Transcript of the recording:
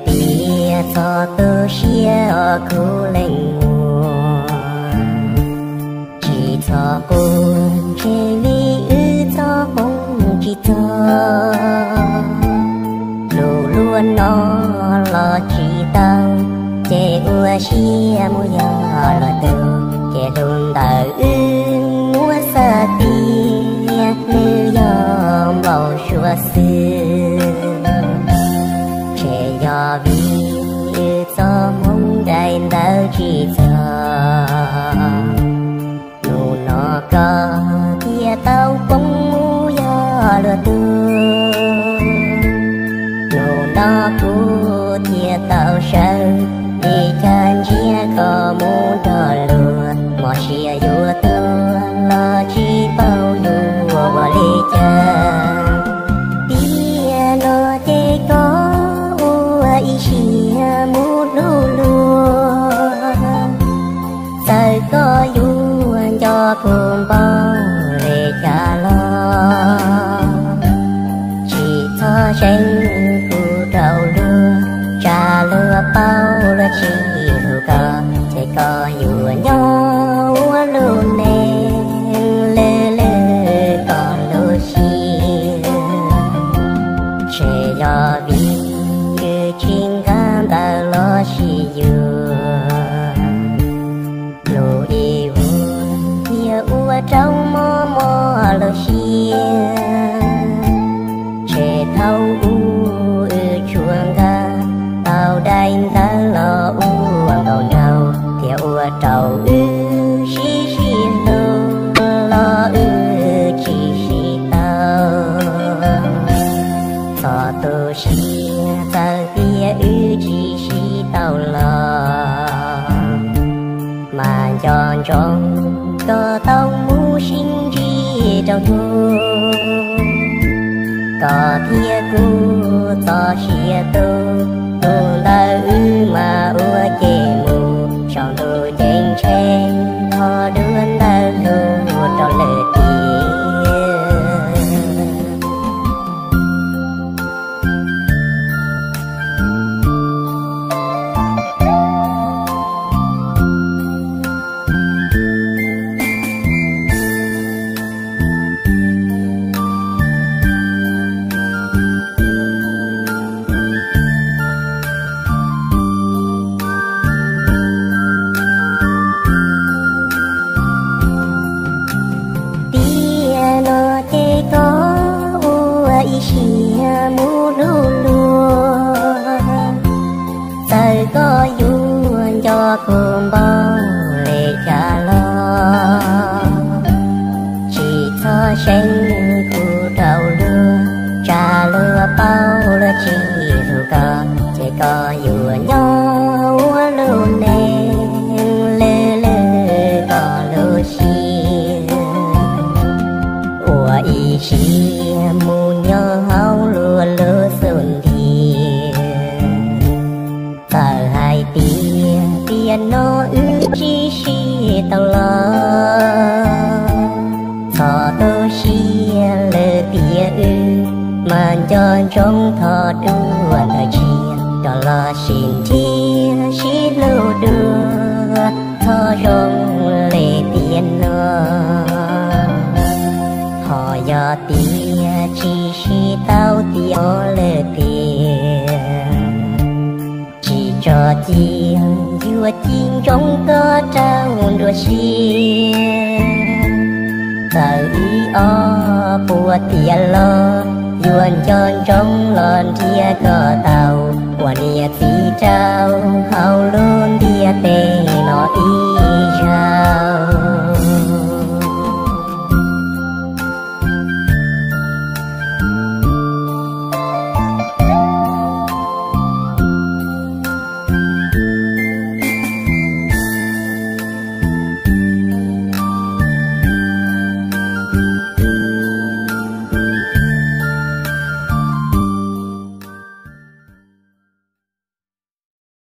Tias txhob tu siab os kuv leej muam, tsis txhob quaj ntshe vim wb txoj hmoo tsis txog. Lus luag no los tsis tau, ces ua siab mus yog luag tug, ces hlub ntawm wb muab xav tias nws yog npau suav xwb. Ntshe yog vim wb txoj hmoo nqaij ntawd tsis txog, nus no koj thiaj tau poob mus yog luag tug. Nus no kuv thiaj tau sawv, vim cas ntsiab koj mus nrog luag, hmo sia yuav tuag los tsis paub yuav ua li cas. Tiam no ces koj ua ib siab mus hlub luag, txawm koj yuav nco kuv npaum li cas los tsis txhob seev kuv rau luag, tsam luag paub luag tsis hlub koj, ces koj yuav nyob ua lub neej lwj lwj koj lub siab. Ntshe yog vim wb tsis nqa ntawv los sis yuav, lus ib vuag thiaj ua rau mob mob lub siab. Ntshe thaum ub wb tsuas nqa tau daim ntawv los ua ntaus nraug, thiaj ua rau wb sib sib hlub los wb tsis sib tau. Txhob tu siab txawm tias wb tsis sib tau los, mas nco ntsoov koj tau mus sib ntsib rau hnub, koj thiab kuv txoj sia tu, tus ntawd wb mas ua ke mus, saum ntuj ceeb tsheej ho dua ntawv hlub rau lwm tiam. Tiam no ces koj ua ib siab mus hlub luag, txawm koj yuav nco kuv npaum li cas los tsis txhob seev kuv rau luag, tsam luag paub luag tsis hlub koj, ces koj yuav nyob ua lub neej lwj lwj koj lub siab. Ua ib siab mus nyob hauv luag lub xub ntiag, txawm hais tias tiam no wb tsis sib tau los, txhob tu siab lwm tiam wb mas nco ntsoov thov dua ntawm tsiaj, coj los sib ntsib sib hlub dua, txhob zoo li tiam no. Ho yog tias tsis sib tau tiam lwm tiam, tsis tso cia, yuav cim ntsoov koj rau nruab siab. Txawm ib ob puas tiam los, yuav nco ntsoov los nrhiav koj tau.